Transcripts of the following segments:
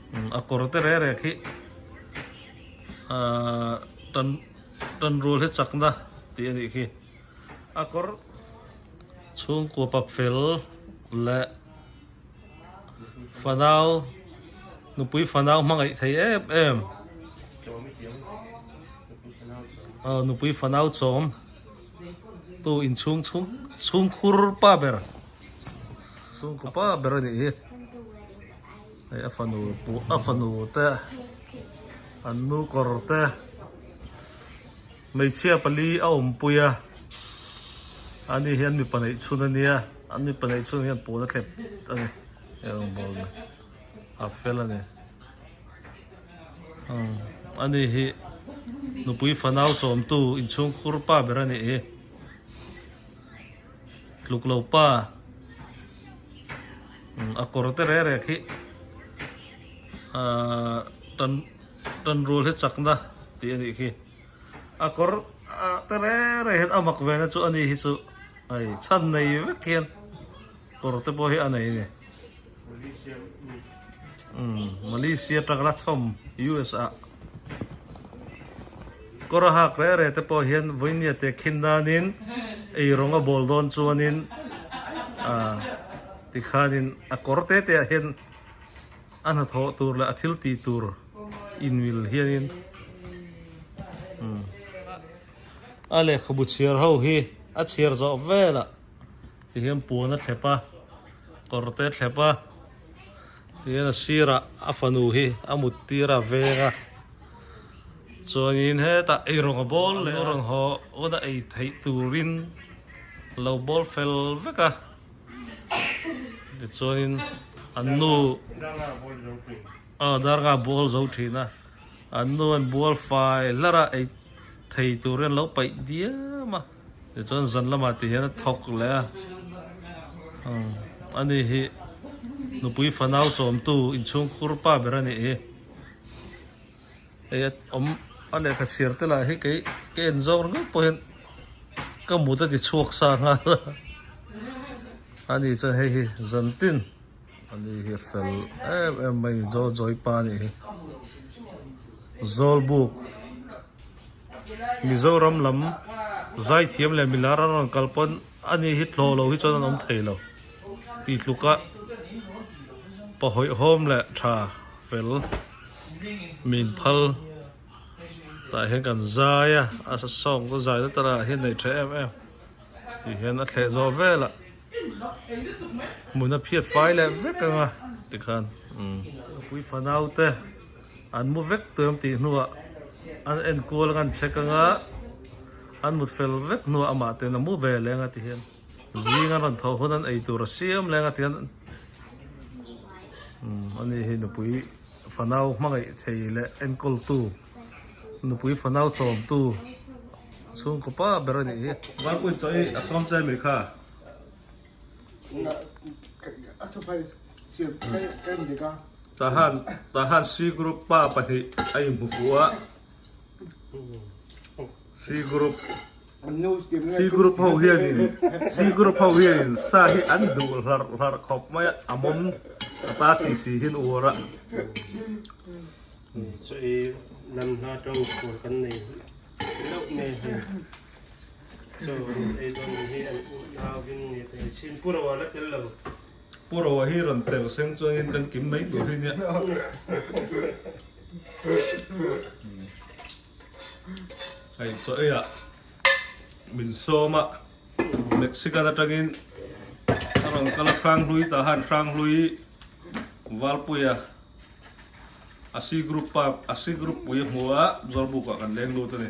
A kawr te reh reh khi ahh tan tan rual hi chakna tih a nih khi a kawr chhungkua pa fel leh fanau nupui fanau hmangaih thei em em aw nupui fanau chawm tu inchhung chhung chhungkhur pa ber chhungkaw pa ber a nih hi. Hei a fanu pawh a fanu te an nu kawr te hmeichhia pali a awmpui a ani hian mipa neih chhun a nia an mipa neih chhun hian pawn a thlep a ni he rawngbawl ni a fel a ni umm ani hi nupui fanau chawmtu inchhungkhur pa ber a nih hi tluk lo pa. A kawr te reh reh khi ahh tan tan rual hi chakna tih a nih khi a kawr te reh reh hian a mak ve na chu a ni hi chu hei chhan nei vek hian kawr te pawh hi a nei a ni umm Malaysia atanga la chhawm US ah kawr a hak reh reh te pawh hian vawinia te khin nanin ei rawng a bawl dawn chuanin ah tikhanin a kawr te te ah hian a hnathawh tur leh a thil tih tur inmil hianin umm a lehkhabu chhiar ho hi a chhiar zawh velah tihian puan a thlep a kawr te a thlep a. Tihian a sirah a fanu hi a mut tir a veng a chuanin hetah eirawng a bawl leh a rawn haw hawn a ei theih turin a lo bawl fel vek a tichuanin an nu aw darnga bawl zo thin a an nu an bual fai hlar a ei thei turin an lo paih diam a tichuan zan lamah ti hian a thawk leh a ani hi nupui fanau chawmtu inchhungkhur pa ber a nih hi hei a awm a lehkha chhiar te lah hi kei ka en zawk ringawt pawh hian ka mut a ti chhuak sa nghal a ani chuan hei hi zan tin ani hi a fel em em mai a ni zaw zawi pa a nih hi zawlbuk. Mizoram lam zaithiam leh milar an rawn kal pawn ani hi tlawh lo hi chuan an awm thei lo tih tluka pahawihawm leh tha fel min phal tah hian kan zai a a sawng chu zai na tara hian nei tha em em tih hian a thleh zawh velah hmun a phiat fai leh vek anga tikhan umm nupui fanau te. An mu vek tuam tih hnuah an enkual ang an check anga an mut fel vek hnuah amah ten a mu ve leng a ti hian zing an rawn tho hun an ei tur a siam leng a ti hian umm ani hi nupui fanau hmangaih thei leh enkawltu nupui fanau chawmtu chhungkaw pa ber a nih hi. Varpui chaw i a sawm che mi kha. Tahan Tahan C group pa pahnih a inhmu fuh a, C group C group ho hianin C group ho hianin sa hi an duh hlarh hlarh khawp mai a, a mawm a ta si si hian uar a. Chaw ei lam hla tang khual kan nei loh mai hei. Chaw an ei dawn ni hi an unau in nge thei chin Pu Roa la tel lo. Pu Roa hi rawn tel seng chuangin kan kim mai tur hi nia. Hei chaw eiah min sawm a, Mexican atangin a rawn kal a Hranghlui tah han Hranghlui Valpuia a C group pa a C group pui a hmu a Zawlbuk ah kan leng lut a ni.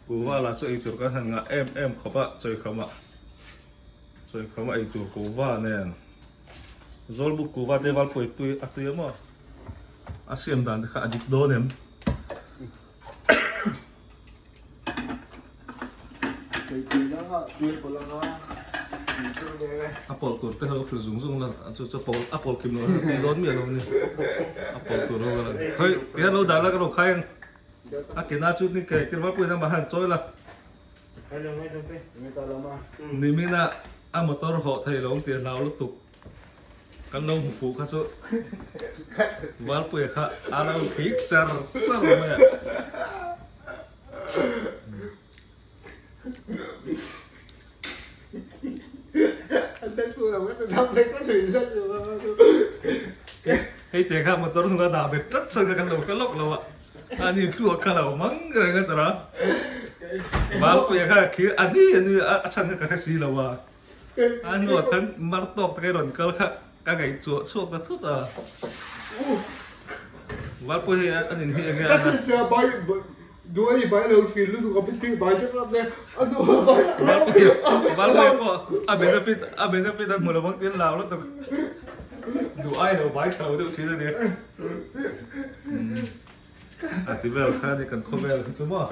Kuhva lah chu eitur kan han ngah em em khawp a, chawikham ah chawikham a eitur kuhva nen Zawlbuk kuhva te valpui tui a tui a maw a siam dan te kha a dik dawn em? A pawlh tur te kha lo hrilh zung zung la chu chu a pawlh kim loh tih dawn miah lo a ni a pawlh tur ho kha khawi tihian lo dah la ka lo khai ang a kena chu ni ke tirhma pawhin amah han chawi la nimina a motor hawh thei lo ang tih a hlau lutuk. Kan lo hmu fuh kha chu Valpuia kha a lo khik char char mai a. Hei te kha motor hnung a dah bet tlat chuan kha kan lo hre lawk lo a, ani thluak kha lo mang reng a tara. Valpuia kha khi a ni a ni a chhan kha ka hre si lo a. A hnuah khan mar tawk tak i rawn kal kha ka ngaihtuah chhuak ta thut a. Valpui hei an inhi eng nge an a. Valpui pawh a benefit a benefit a hmu lo ang tiin lau lutuk. Duh ai lo bai tha lo deuh thin a ni. A ti vel kha a ni kan khawvel kha chu maw.